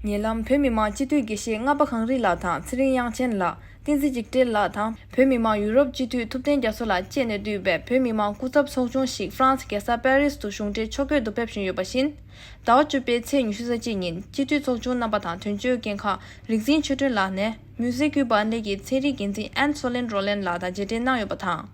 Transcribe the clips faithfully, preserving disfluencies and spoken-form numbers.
ཉེ་ལམ་བོད་མི་མང་སྤྱི་འཐུས་དགེ་བཤེས་ལྔ་པ་གངས་རི་ལགས་དང་ཚེ་རིང་དབྱངས་ཅན་ལགས། བསྟན་འཛིན་འཇིགས་བྲལ་ལགས་དང་། བོད་མི་མང་ཡུ་རོབ་སྤྱི་འཐུས་ཐུབ་བསྟན་རྒྱ་མཚོ་ལགས་བཅས་ནས་བསྡུས་པའི་བོད་མི་མང་སྐུ་ཚབ་ཚོགས་ཆུང་ཞིག་ཧྥ་རན་སི་རྒྱལ་ས་པེ་རིས་དུ་གཞུང་འབྲེལ་ཕྱོགས་བསྐྱོད་དུ་ཕེབས་བཞིན་ཡོད་པ་བཞིན། ཟླ་བ་བཅུ་པའི་ཚེས་ཉི་ཤུ་རྩ་གཅིག་ཉིན་སྤྱི་འཐུས་ཚོགས་ཆུང་རྣམ་པ་དང་དོན་གཅོད་འགན་ཁག་རིག་འཛིན་ཆོས་སྒྲོན་ལགས་ནས་མུས་ཟེ་ཀུའི་བཱན་ལེ་གི་ཚན་རིག་འགན་འཛིན་ཨན་སོ་ལེན་རོ་ལེན་ལགས་དང་མཇལ་འཕྲད་གནང་ཡོད་པ་དང་།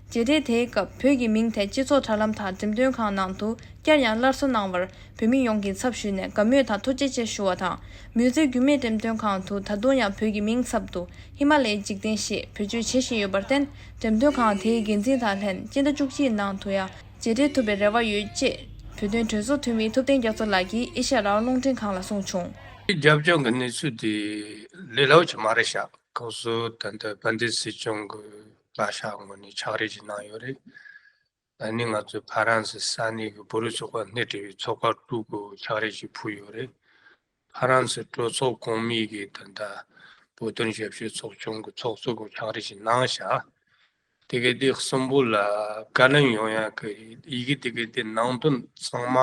མཇལ་འཕྲད་དེའི་སྐབས་བོད་ཀྱི་མིང་དེ་སྤྱི་ཚོགས་དྲ་ལམ་དང་འགྲེམས་སྟོན་ཁང་ནང་དུ་བསྐྱར་ཡང་སླར་གསོ་གནང་བར་བོད་མི་ཡོངས་ཀྱི་ཚབ་ཞུས་ནས་དགའ་མོས་དང་ཐུགས་རྗེ་ཆེ་ཞུ་བ་དང་། མུས་ཟེ་རྒྱུད་སྨད་འགྲེམས་སྟོན་ཁང་དུ་ད་དུང་ཡང་བོད་ཀྱི་མིང་ཚབ་ཏུ་ཧི་མ་ལ་ཡའི་འཇིག་རྟེན་ཞེས་བེད་སྤྱོད་བྱེད་བཞིན་ཡོད་པར་བརྟེན། འགྲེམས་སྟོན་ཁང་དེའི་འགན་འཛིན་དང་ལྷན་སྤྱི་ཟླ་བཅུ་གཅིག་ནང་དུ་ཡང་མཇལ་འཕྲད་ཐུབ་པའི་རེ་བ་ཡོད་ཅེས་བོད་དོན་གྲོས་ཚོགས་འཐུས་མི་ཐུབ་བསྟན་རྒྱ་མཚོ་ལགས་ཀྱིས་ཨེ་ཤ་ཡ་རང་དབང་རླུང་འཕྲིན་ཁང་ལ་གསུངས་བྱུང་། རྒྱབ་ལྗོངས་ཀྱི་གནས་ཚུལ་དེ་ལས་སླ་བོ་ཅིག་མ་རེད་ཤག་ཁོང་ཚོ་ད་ལྟ་དཔལ་ལྡན་སྲིད་སྐྱོང་གི་བཀའ་ཤག་ངོས་ནས་ཕྱག་བྲིས་ཅིག་གནང་ཡོད་རེད། ཨ་ནི་ང་ཚོའི་ཕ་རན་སི་ས་གནས་ཀྱི་བོད་རིགས་ཚོགས་པ་སྣེ་ཁྲིད་པའི་ཚོགས་པ་དྲུག་གིས་ཕྱག་བྲིས་ཅིག་ཕུལ་ཡོད་རེད། ཕ་རན་སི་གྲོས་ཚོགས་གོང་མའི་གི་ད་ལྟ་བོད་དོན་ཞབས་ཞུའི་ཚོགས་ཆུང་གི་ཚོགས་གཙོ་གིས་ཕྱག་བྲིས་ཅིག་གནང་ཤག་དེ་གའི་དེ་གསུམ་པོ་ལ་བཀའ་ལན་ཡོང་ཡག་གི་ཡི་གེ་དེ་གའི་དེ་ནང་དོན་ཚང་མ་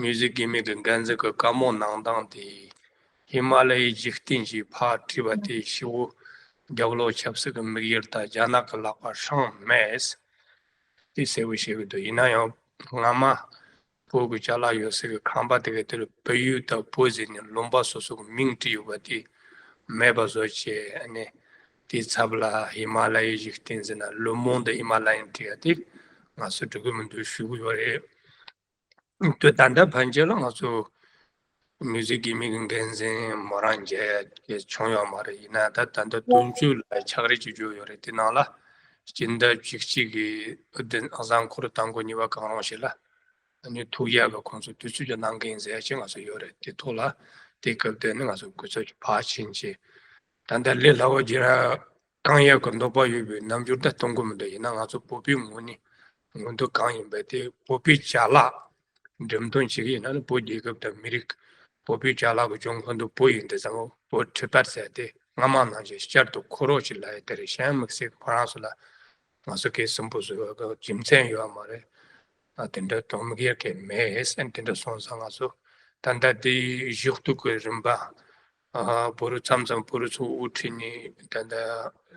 མུས་ཟེ་རྒྱུད་སྨད་ཀྱི་འགན་འཛིན་གྱི་བཀའ་མོལ་གནང་སྟངས་དེ། ཧི་མ་ལ་ཡའི་འཇིག་རྟེན་ཞེས་ཕར་བྲིས་པ་དེ་ཤི་བོ་རྒྱབ་ལོགས་ཆབ་སྲིད་ཀྱི་དམིགས་ཡུལ་དང་རྒྱ་ནག་གི་ལག་པ་ཧྲང་མེད། དེ་གསལ་པོ་བཤད་གི་འདུག་ཡིན་ན་ཡང་སྔ་མ་བོད་ཀྱི་ཅ་ལག་ཡོད་སའི་གི་ཁང་པ་དེ་གའི་དེ་ལ་བལ་ཡུལ་དང་བོད་ཟེར་ནས་ལུང་པ་སོ་སོ་གི་མིང་བྲིས་ཡོད་པ་དེ་མེད་པ་བཟོ་བྱས་ཨ་ནི། དེའི་ཚབ་ལ་ཧི་མ་ལ་ཡའི་འཇིག་རྟེན་ཟེར་ན་ལུ་མོང་དུ་ཧི་མ་ལ་ཡན་བྲིས་ཡ་དེ་ང་ཚོ་འགྲིག་གི་མི་འདུག་ཞུ་གི་ཡོད་རེད། དེ་ད་ལྟ་ཕན་ཆད་ལ་ང་ཚོ་མུས་ཟེ་རྒྱུད་སྨད་ཀྱི་འགན་འཛིན་མོ་རང་མཇལ་ཡ་བྱུང་ཡོད་མ་རེད། ཡིན་ན་ད་ད་ལྟ་དོན་གཅོད་ལ་ཕྱག་བྲིས་ཅིག་བརྒྱབ་ཡོད་རེད། དེ་ནང་ལ་སྤྱི་ཟླ་བཅུ་གཅིག་གི་གཟའ་འཁོར་དང་པོ་གཉིས་པ་གང་རུང་ཞིག་ལ་ཨ་ནི་ཐུག་ཡ་གི་ཁོང་ཚོ་དུས་ཚོད་ཅིག་གནང་གི་ཡིན་ཟེར་ཡ་ཅིག་ང་ཚོ་ཡོད་རེད། དེ་ཐོག་ལ་དེ་སྐབས་དེ་ནི་ང་ཚོ་སྐུ་ཚབ་ཅིག་ཕར་ཕྱིན་བྱས། ད་ལྟ་ལས་སླ་བོ་བརྗེ་ར་གང་ཡག་གི་འདོད་པ་ཡོད་པའི་རྣམ་འགྱུར་ད་གཏོང་གི་མི་འདུག་ཡིན་ན་ང་ཚོ་བོད་པའི་ངོས་ནས་མངོན་འདོད་གང་ཡིན་པ་དེ་བོད་པའི་ཅ་ལག་འགྲེམས་སྟོན་བྱེད་ཀྱི་ཡིན་ན་ནི་བོད་རྒྱལ་ཁབ་དང་མི་རིགས། བོད་པའི་ཅ་ལག་གི་འབྱུང་ཁུངས་དེ་བོད་ཡིན་དུས་ཙམ་པ་བོད་ཊི་བེཊ་ཟེར་དེ་སྔ་མ་ནང་བཞིན་བསྐྱར་དུ་འཁོར་རོགས་ཅིག་ལབ་ཡ་དེ་རེད། གཞན་དམིགས་བསལ་ཁོ་རང་ཚོ་ལ་ང་ཚོ་གི་སུན་པོ་བཟོ་བ་གི་རྒྱུ་མཚན་ཡོད་མ་རེད། ཨ་དེ་འདྲ་གཏོང་མི་ཡག་གི་མེད་ཟེར་དེ་འདྲ་སོང་ཙང་ང་ཚོ་ད་ལྟ་དེ་གཞོགས་འདེགས་ཀྱི་རིམ་པ། ཨ་བོད་རིགས་མཚམས་མཚམས་བོད་རིགས་ཚོ་དབུ་ཁྲིད་ནས་ད་ལྟ་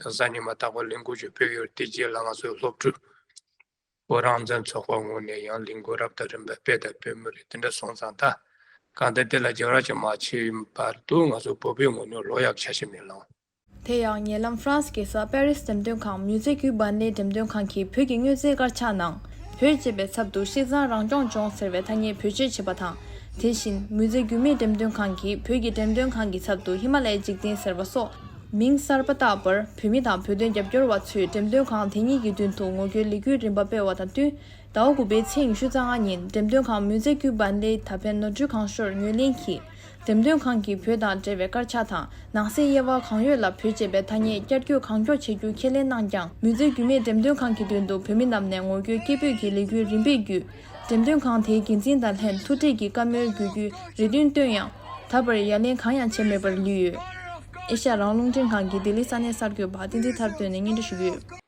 གཟའ་ཉི་མ་རྟག་པར་ལས་འགུལ་ཞིག་སྤེལ་ཡོད། དེ་རྗེས་ལ་ང་ཚོའི་སློབ་ཕྲུག་བོད་རང་བཙན་ཚོགས་པ་ངོས་ནས་ཡང་ལས་འགུལ་རབ་དང་རིམ་པ་སྤེལ་དང་སྤེལ་མུས་རེད། དེ་འདྲ་སོང་ཙང་ད་གང་ལྟར་དེ་ལ་རྒྱབ་ར་ཅིག་མ་བྱས་བར་དུ་ང་ཚོ་བོད་པའི་ངོས་ནས་ལོ་ཡག་ཆ་ཞིག་མི་ལང་། དེ་ཡང་ཉེ་ལམ་ཧྥ་རན་སི་རྒྱལ་ས་པེ་རིས་འགྲེམས་སྟོན་ཁང་མུས་ཟེ་ཀུའི་བཱན་ལེ་འགྲེམས་སྟོན་ཁང་གིས་བོད་ཀྱི་དངོས་རྫས་དཀར་ཆག་ནང་བོད་ཅེས་པའི་ཚབ་ཏུ་ཤེས་ཙང་རང་སྐྱོང་ལྗོངས་ཟེར་བའི་ཐ་སྙད་བེད་སྤྱོད་བྱས་པ་དང་། དེ་བཞིན་མུས་ཟེ་རྒྱུད་སྨད་འགྲེམས་སྟོན་ཁང་གིས་བོད་ཀྱི་འགྲེམས་སྟོན་ཁང་གི་ཚབ་ཏུ་ཧི་མ་ལ་ཡའི་འཇིག་རྟེན་ཟེར་བ་སོགས་མིང་གསར་པ་བཏགས་པར་བོད་མི་དང་བོད་དོན་རྒྱབ་སྐྱོར་བ་ཚོས་འགྲེམས་སྟོན་ཁང་དེ་གཉིས་ཀྱི་མདུན་དུ་ངོ་རྒོལ་ལས་འགུལ་རིམ་པ་སྤེལ་བ་དང་བསྟུན། ཟླ་བ་དགུ་པའི་ཚེས་ཉི་ཤུ་རྩ་ལྔ་ཉིན་འགྲེམས་སྟོན་ཁང་མུས་ཟེ་ཀུའི་བཱན་ལེ་ད་ཕན་ནོར་འཁྲུལ་གང་ཤོར་ངོས་ལེན་གྱིས། འགྲེམས་སྟོན་ཁང་གིས་བོད་དང་འབྲེལ་བའི་དཀར་ཆག་དང་ནང་གསེས་དབྱེ་བ་གང་ཡོད་ལ་བོད་ཅེས་པའི་ཐ་སྙད་བསྐྱར་བཅོས་གང་མགྱོགས་བྱེད་རྒྱུ་ཁས་ལེན་གནང་ཀྱང་། མུས་ཟེ་རྒྱུད་སྨད་འགྲེམས་སྟོན་ཁང་གི་མདུན་དུ་བོད་མི་རྣམས་ནས་ངོ་རྒོལ་སྐད་འབོད་ཀྱི་ལས་འགུལ་རིམ་པས་བརྒྱུད། འགྲེམས་སྟོན་ཁང་དེའི་འགན་འཛིན་དང་ལྷན་ཐུག་འཕྲད་ཀྱིས་བཀའ་མོལ་དགོས་རྒྱུའི་རེ་འདུན་བཏོན་ཡང་། ད་བར་ཡ་ལན་གང་ཡང་བྱས་མེད་པར་ལུས་ཡོད། ཨེ་ཤ་ཡ་རང་དབང་རླུང་འཕྲིན་ཁང་གིས་ལྡི་ལི་ས་གནས་གསར་འགོད་པ་བསྟན་འཛིན་ཐར་བསྟན་ནས་སྙན་སྒྲོན་ཞུ་གི་ཡོད།